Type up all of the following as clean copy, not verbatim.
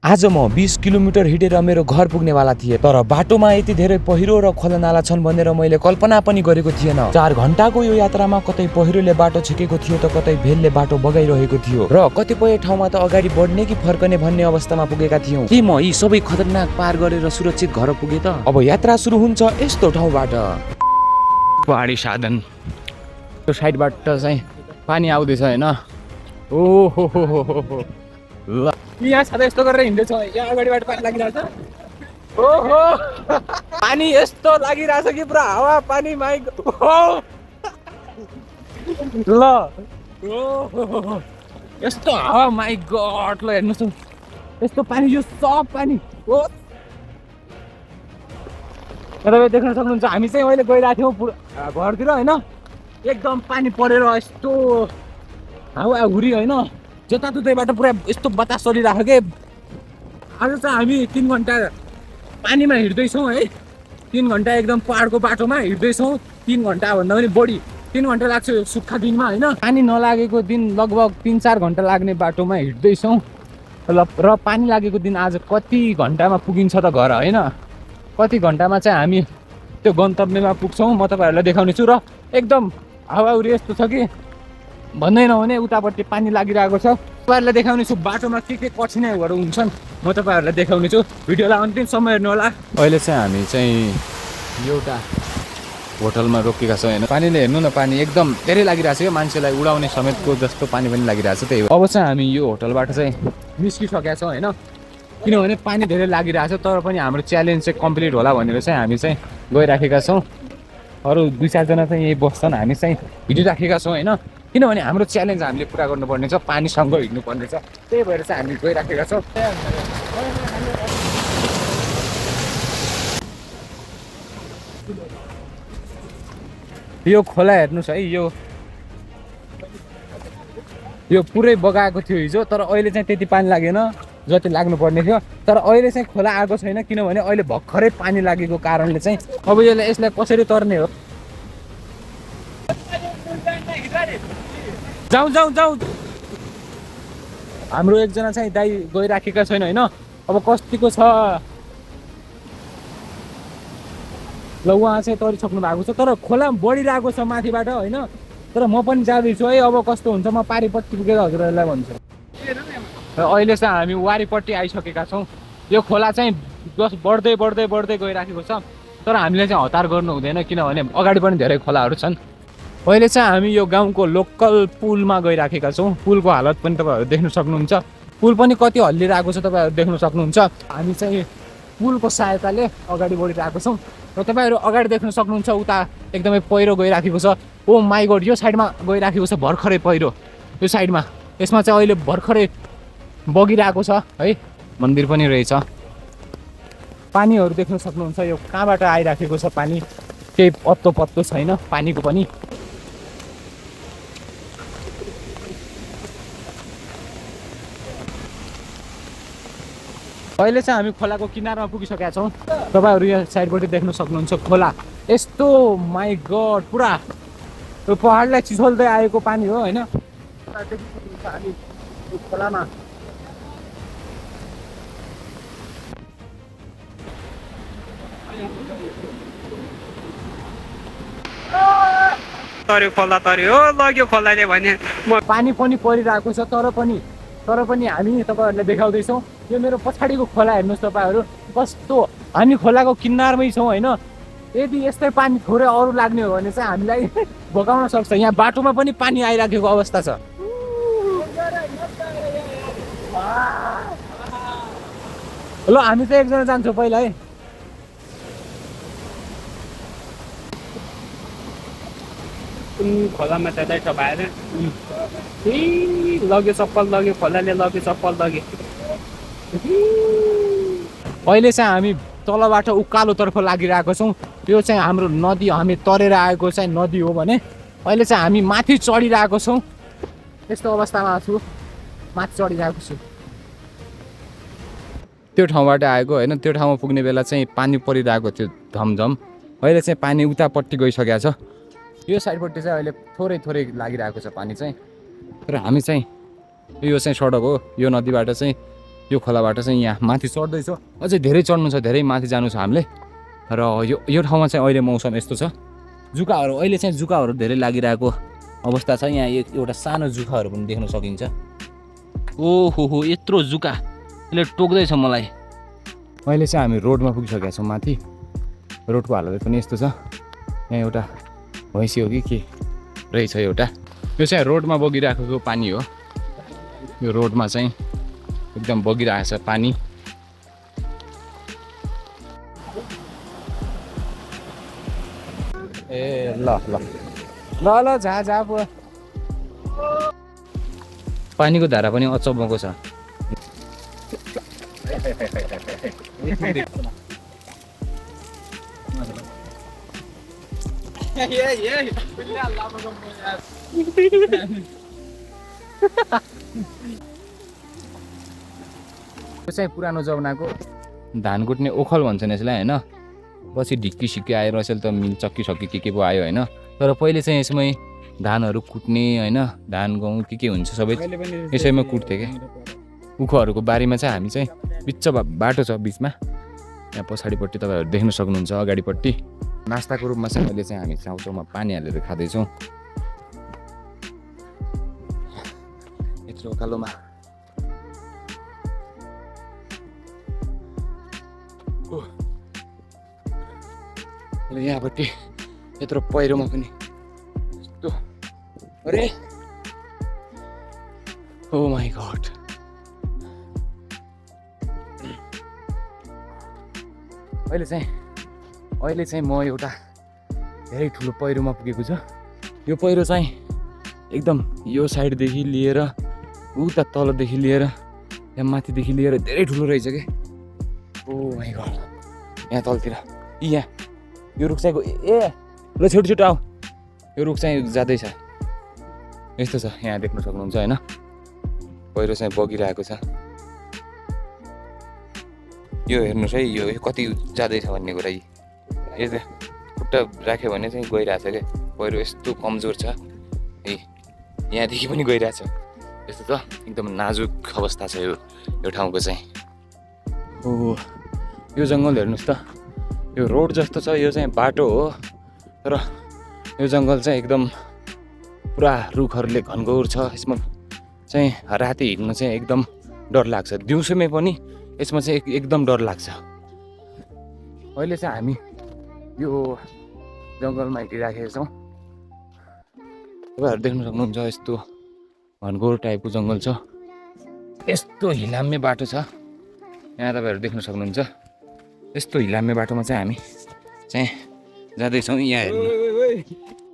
आज म 20 किलोमिटर हिँडेर मेरो घर पुग्नेवाला थिएँ, तर बाटोमा यति धेरै पहिरो र खोलानाला छन् भनेर मैले कल्पना पनि गरेको थिएन। 4 घण्टाको यो यात्रामा कतै पहिरोले बाटो छेकेको थियो त कतै भेलले बाटो बगाइरहेको थियो र कतिपय ठाउँमा त अगाडि बढ्ने कि फर्कने भन्ने अवस्थामा पुगेका थियौँ। के म यी सबै खतरनाक पार गरेर सुरक्षित घर पुगे त? अब यात्रा सुरु हुन्छ यस्तो ठाउँबाट। पहाडी साधन, त्यो साइडबाट चाहिँ पानी आउँदैछ हैन। ओहो हो हो हो ल यहाँ सादा यस्तो गरेर हिँड्दैछ, यहाँ अगाडिबाट पानी लागिरहेछ। ओहो पानी यस्तो लागिरहेछ कि पुरा हावा पानी माइक ल ओहो यस्तो हावा माइ गड। ल हेर्नुहोस् त यस्तो पानी, यो सब पानी हो। तपाईँ देख्न सक्नुहुन्छ हामी चाहिँ अहिले गइरहेको थियौँ घरतिर होइन, एकदम पानी परेर यस्तो हावा हुरी होइन, जताततैबाट पुरा यस्तो बतास चलिरहेको के। आज चाहिँ हामी 3 घन्टा पानीमा हिँड्दैछौँ है, 3 घन्टा एकदम पहाडको बाटोमा हिँड्दैछौँ। 3 घन्टा भन्दा पनि बढी, 3 घन्टा लाग्छ यो सुक्खा दिनमा होइन। पानी नलागेको दिन लगभग 3-4 घन्टा लाग्ने बाटोमा हिँड्दैछौँ र पानी लागेको दिन आज कति घन्टामा पुगिन्छ त घर होइन। कति घन्टामा चाहिँ हामी त्यो गन्तव्यमा पुग्छौँ म तपाईँहरूलाई देखाउने छु। र एकदम हावाहुरी यस्तो छ कि भन्दै नहुने, उतापट्टि पानी लागिरहेको छ। तपाईँहरूलाई देखाउने छु बाटोमा के कठिनाइहरू हुन्छन्, म तपाईँहरूलाई देखाउने छु। भिडियोलाई अन्तिमसम्म हेर्नु होला। अहिले चाहिँ हामी चाहिँ एउटा होटलमा रोकेका छौँ होइन। पानीले हेर्नु न, पानी एकदम धेरै लागिरहेको छ क्या, मान्छेलाई उडाउने समेतको जस्तो पानी पनि लागिरहेको छ। त्यही हो अब चाहिँ हामी यो होटलबाट चाहिँ निस्किसकेका छौँ होइन, किनभने पानी धेरै लागिरहेको छ। तर पनि हाम्रो च्यालेन्ज चाहिँ कम्प्लिट होला भनेर चाहिँ हामी चाहिँ गइराखेका छौँ। अरू 2-4 जना चाहिँ यही बस्छन्, हामी चाहिँ हिँडिराखेका छौँ होइन, किनभने हाम्रो च्यालेन्ज हामीले पुरा गर्नुपर्ने छ, पानीसँग हिँड्नुपर्ने छ। त्यही भएर चाहिँ हामी गइराखेका छौँ। यो खोला हेर्नुहोस् है, यो पुरै बगाएको थियो हिजो, तर अहिले चाहिँ त्यति पानी लागेन जति लाग्नुपर्ने थियो। तर अहिले चाहिँ खोला आएको छैन, किनभने अहिले भर्खरै पानी लागेको कारणले चाहिँ अब यसलाई कसरी तर्ने हो। जाउँ जाउँ जाउँ। हाम्रो एकजना चाहिँ दाइ गइराखेका छैन होइन, अब कतिको छ ल उहाँ चाहिँ तरिसक्नु भएको छ, तर खोला बढिरहेको छ माथिबाट होइन। तर म पनि जाँदैछु है, अब कस्तो हुन्छ म पारिपट्टि पुगेर हजुरहरूलाई भन्छु। र अहिले चाहिँ हामी वारिपट्टि आइसकेका छौँ। यो खोला चाहिँ बढ्दै बढ्दै बढ्दै गइराखेको छ, तर हामीले चाहिँ हतार गर्नु हुँदैन, किनभने अगाडि पनि धेरै खोलाहरू छन्। अहिले चाहिँ हामी यो गाउँको लोकल पुलमा गइराखेका छौँ। पुलको हालत पनि तपाईँहरू देख्न सक्नुहुन्छ, पुल पनि कति हल्लिरहेको छ तपाईँहरू देख्न सक्नुहुन्छ। हामी चाहिँ पुलको सहायताले अगाडि बढिरहेको छौँ र तपाईँहरू अगाडि देख्न सक्नुहुन्छ उता एकदमै पहिरो गइराखेको छ। ओ माइ गड, यो साइडमा गइराखेको छ भर्खरै पहिरो, यो साइडमा। यसमा चाहिँ अहिले भर्खरै बगिरहेको छ है, मन्दिर पनि रहेछ। पानीहरू देख्न सक्नुहुन्छ, यो कहाँबाट आइराखेको छ पानी, केही पत्तो पत्तो छैन पानीको पनि। अहिले चाहिँ हामी खोलाको किनारमा पुगिसकेका छौँ। तपाईँहरू यहाँ साइडबाट देख्न सक्नुहुन्छ खोला यस्तो माइ गड, पुरा यो पहाडलाई चिसोल्दै आएको पानी हो होइन। हामी खोलामा तर्यो, खोला तर्यो, लग्यो खोलाले भने। पानी पनि परिरहेको छ, तर पनि हामी तपाईँहरूलाई देखाउँदैछौँ। यो मेरो पछाडिको खोला हेर्नुहोस् तपाईँहरू कस्तो, हामी खोलाको किनारमै छौँ होइन। यदि यस्तै पानी थोरै अरू लाग्ने हो भने चाहिँ हामीलाई भगाउन सक्छ। यहाँ बाटोमा पनि पानी आइराखेको अवस्था छ। ल हामी चाहिँ एकजना जान्छौँ पहिला है। खोलामा त्यतै भएर लग्यो चप्पल, लग्यो खोलाले, लग्यो चप्पल लग्यो। अहिले चाहिँ हामी तलबाट उकालोतर्फ लागिरहेको छौँ। यो चाहिँ हाम्रो नदी, हामी तरेर आएको चाहिँ नदी हो भने अहिले चाहिँ हामी माथि चढिरहेको छौँ। यस्तो अवस्थामा छु, माथि चढिरहेको छु। त्यो ठाउँबाट आएको होइन, त्यो ठाउँमा पुग्ने बेला चाहिँ पानी परिरहेको थियो धमधम। अहिले चाहिँ पानी उतापट्टि गइसकेको छ। यो साइडपट्टि चाहिँ अहिले थोरै थोरै लागिरहेको छ पानी चाहिँ। तर हामी चाहिँ यो चाहिँ सडक हो, यो नदीबाट चाहिँ यो खोलाबाट चाहिँ यहाँ माथि चढ्दैछ। अझै धेरै चढ्नु छ, धेरै माथि जानु छ हामीले। र यो ठाउँमा चाहिँ अहिले मौसम यस्तो छ, जुकाहरू अहिले चाहिँ जुकाहरू धेरै लागिरहेको अवस्था छ। यहाँ एउटा सानो जुकाहरू पनि देख्न सकिन्छ। ओहो यत्रो जुका, यसले टोक्दैछ मलाई। अहिले चाहिँ हामी रोडमा पुगिसकेका छौँ माथि। रोडको हालत पनि यस्तो छ। यहाँ एउटा भैँसी हो कि के रहेछ एउटा। यो चाहिँ रोडमा बगिरहेको पानी हो। यो रोडमा चाहिँ एकदम बगिरहेको छ पानी। ए ल ल ल ल जा पो। पानीको धारा पनि अचम्मको छ। यो चाहिँ पुरानो जमानाको धान कुट्ने ओखल भन्छन् यसलाई होइन। पछि ढिक्की सिक्की आएर यसले त मिल चक्की सक्की के पो आयो होइन। तर पहिले चाहिँ यसमै धानहरू कुट्ने होइन, धान गहुँ के हुन्छ सबै यसैमा कुट्थ्यो क्या। उखुहरूको बारीमा चाहिँ हामी चाहिँ बिच बाटो छ बिचमा। यहाँ पछाडिपट्टि तपाईँहरू देख्न सक्नुहुन्छ अगाडिपट्टि। नास्ताको रूपमा चाहिँ अहिले चाहिँ हामी चाउचाउमा पानी हालेर खाँदैछौँ यत्रो उकालोमा। यहाँपट्टि यत्रो पहिरोमा पनि यस्तो, अरे ओ माई गॉड। अहिले चाहिँ म एउटा धेरै ठुलो पहिरोमा पुगेको छु। यो पहिरो चाहिँ एकदम यो साइडदेखि लिएर उता तलदेखि लिएर यहाँ माथिदेखि लिएर धेरै ठुलो रहेछ क्या। ओ माई गॉड। यहाँ तलतिर यहाँ यो रुख चाहिँ ए ल छिटो आऊ। यो रुख चाहिँ जाँदैछ यस्तो छ। यहाँ देख्न सक्नुहुन्छ होइन, पहिरो चाहिँ बगिरहेको छ। यो हेर्नुहोस् है, यो कति जाँदैछ भन्ने कुरा। यता खुट्टा राख्यो भने चाहिँ गइरहेछ क्या पहिरो। यस्तो कमजोर छ है, यहाँदेखि पनि गइरहेछ। यस्तो त एकदम नाजुक अवस्था छ यो ठाउँको चाहिँ। हो यो जङ्गल हेर्नुहोस् त, यो रोड जस्तो छ, यो चाहिँ बाटो हो। तर यो जङ्गल चाहिँ एकदम पुरा रुखहरूले घनघोर छ। यसमा चाहिँ राति हिँड्न चाहिँ एकदम डर लाग्छ, दिउँसोमै पनि यसमा चाहिँ एकदम डर लाग्छ। अहिले चाहिँ हामी यो जङ्गलमा हिँडिराखेका छौँ। तपाईँहरू देख्न सक्नुहुन्छ यस्तो घनघोर टाइपको जङ्गल छ। यस्तो हिलाम्मे बाटो छ यहाँ, तपाईँहरू देख्न सक्नुहुन्छ। यस्तो हिलाम्मे बाटोमा चाहिँ हामी चाहिँ जाँदैछौँ। यहाँ हेर्नु,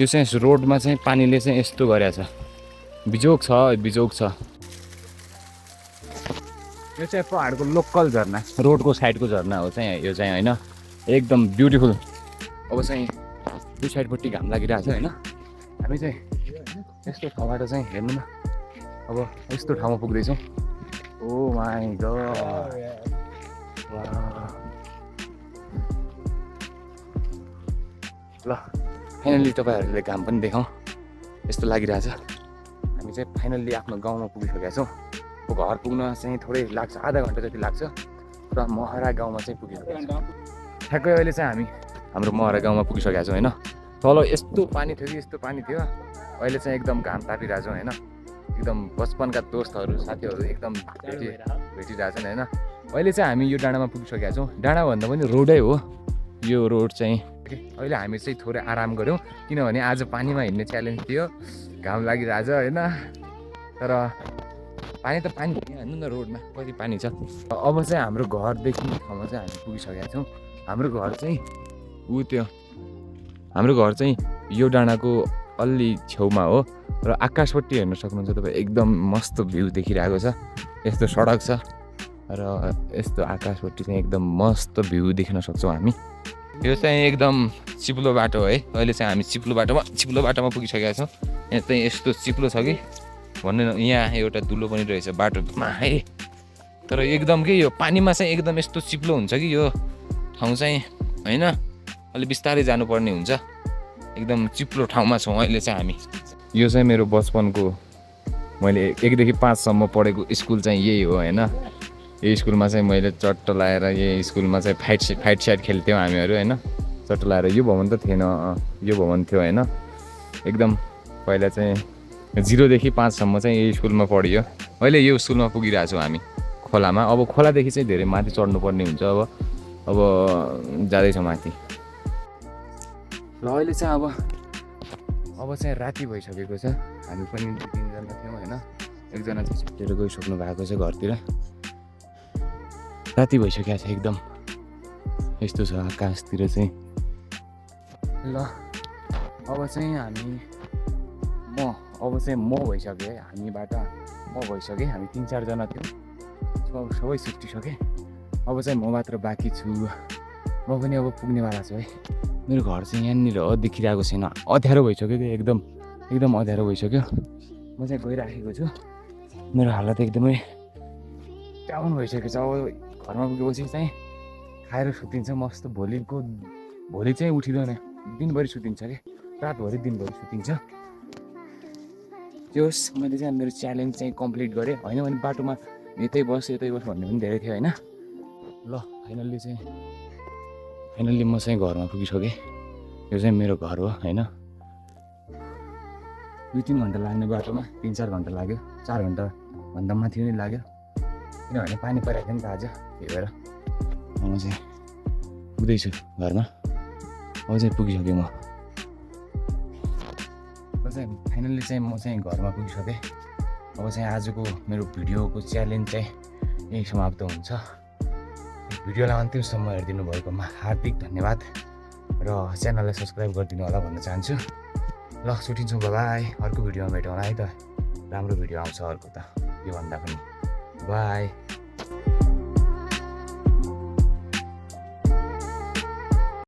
यो चाहिँ रोडमा चाहिँ पानीले चाहिँ यस्तो गरेछ, बिजोग छ बिजोग छ। यो चाहिँ पहाडको लोकल झरना, रोडको साइडको झरना हो चाहिँ यो चाहिँ होइन, एकदम ब्युटिफुल। अब चाहिँ यो साइडपट्टि घाम लागिरहेको छ होइन। हामी चाहिँ यस्तो ठाउँबाट चाहिँ हेर्नु न, अब यस्तो ठाउँमा पुग्दैछौँ। ओ माई गॉड। ल फाइनल्ली तपाईँहरूले घाम पनि देखाउँ यस्तो लागिरहेछ। हामी चाहिँ फाइनल्ली आफ्नो गाउँमा पुगिसकेका छौँ। घर पुग्न चाहिँ थोरै लाग्छ, आधा घन्टा जति लाग्छ। र महरा गाउँमा चाहिँ पुगिसकेका छौँ। ठ्याक्कै अहिले चाहिँ हामी हाम्रो महरा गाउँमा पुगिसकेका छौँ होइन। तल यस्तो पानी थियो कि यस्तो पानी थियो। अहिले चाहिँ एकदम घाम तापिरहेको छौँ होइन। एकदम बचपनका दोस्तहरू साथीहरू एकदम भेटिरहेछन् होइन। अहिले चाहिँ हामी यो डाँडामा पुगिसकेका छौँ। डाँडा भन्दा पनि रोडै हो यो रोड चाहिँ। अहिले हामी चाहिँ थोरै आराम गऱ्यौँ किनभने आज पानीमा हिँड्ने च्यालेन्ज थियो, घाम लागिरहेछ होइन। तर पानी त पानी हेर्नु न रोडमा कति पानी छ। अब चाहिँ हाम्रो घरदेखि ठाउँमा चाहिँ हामी पुगिसकेका छौँ। हाम्रो घर चाहिँ हाम्रो घर चाहिँ यो डाँडाको अलि छेउमा हो। र आकाशपट्टि हेर्न सक्नुहुन्छ तपाईँ, एकदम मस्त भ्यू देखिरहेको छ। यस्तो सडक छ र यस्तो आकाशपट्टि चाहिँ एकदम मस्त भ्यू देख्न सक्छौँ हामी। यो चाहिँ एकदम चिप्लो बाटो है। अहिले चाहिँ हामी चिप्लो बाटोमा पुगिसकेका छौँ। यहाँ चाहिँ यस्तो चिप्लो छ कि भन्नु, यहाँ एउटा दुलो पनि रहेछ बाटोमा है। तर एकदम के यो पानीमा चाहिँ एकदम यस्तो चिप्लो हुन्छ कि यो ठाउँ चाहिँ होइन, अलि बिस्तारै जानुपर्ने हुन्छ। एकदम चिप्लो ठाउँमा छौँ अहिले चाहिँ हामी। यो चाहिँ मेरो बचपनको मैले 1 देखि 5 सम्म पढेको स्कुल चाहिँ यही हो होइन। यो स्कुलमा चाहिँ मैले चट्ट लाएर यो स्कुलमा चाहिँ फाइट साइट खेल्थ्यौँ हामीहरू होइन। चट्ट लाएर यो भवन त थिएन, यो भवन थियो होइन। एकदम पहिला चाहिँ 0 देखि 5 सम्म चाहिँ यो स्कुलमा पढियो। अहिले यो स्कुलमा पुगिरहेको छौँ हामी खोलामा। अब खोलादेखि चाहिँ धेरै माथि चढ्नुपर्ने हुन्छ। अब जाँदैछौँ माथि। ल अहिले चाहिँ अब चाहिँ राति भइसकेको छ। हामी पनि 2-3जना थियौँ होइन। एकजना चाहिँ छुट्टिएर गइसक्नु भएको छ घरतिर। राति भइसकेको छ एकदम। यस्तो छ आकाशतिर चाहिँ। ल अब चाहिँ म भइसकेँ है। हामीबाट म भइसकेँ। हामी 3-4 जना थियौँ। सबै छुट्टिसकेँ। अब चाहिँ म मात्र बाँकी छु। म पनि अब पुग्नेवाला छु है। मेरो घर चाहिँ यहाँनिर देखिरहेको छैन। अँध्यारो भइसक्यो कि एकदम अँध्यारो भइसक्यो। म चाहिँ गइराखेको छु। मेरो हालत एकदमै डाउन भइसकेको छ। अब घरमा पुगेपछि चाहिँ खाएर सुतिन्छ मस्त। भोलि चाहिँ उठिँदैन, दिनभरि सुतिन्छ कि रातभरि दिनभरि सुतिन्छ। त्यो होस्, मैले चाहिँ मेरो च्यालेन्ज चाहिँ कम्प्लिट गरेँ होइन। भने बाटोमा यतै बस भन्ने पनि धेरै थियो होइन। ल फाइनल्ली म चाहिँ घरमा पुगिसकेँ। यो चाहिँ मेरो घर हो होइन। 2-3 घन्टा लाग्ने बाटोमा 3-4 घन्टा लाग्यो। 4 घन्टा भन्दा माथि नै लाग्यो, किनभने पानी परिरहेको थियो नि त आज। त्यही भएर म चाहिँ पुग्दैछु घरमा। अब चाहिँ पुगिसकेँ म। फाइनल्ली चाहिँ म चाहिँ घरमा पुगिसकेँ। अब चाहिँ आजको मेरो भिडियोको च्यालेन्ज चाहिँ यही समाप्त हुन्छ। भिडियोलाई अन्तिमसम्म हेरिदिनु भएकोमा हार्दिक धन्यवाद र च्यानललाई सब्सक्राइब गरिदिनु होला भन्न चाहन्छु। ल छुट्टिन्छौँ, बाई। अर्को भिडियोमा भेटौँला है त। राम्रो भिडियो आउँछ अर्को त योभन्दा पनि। बाई।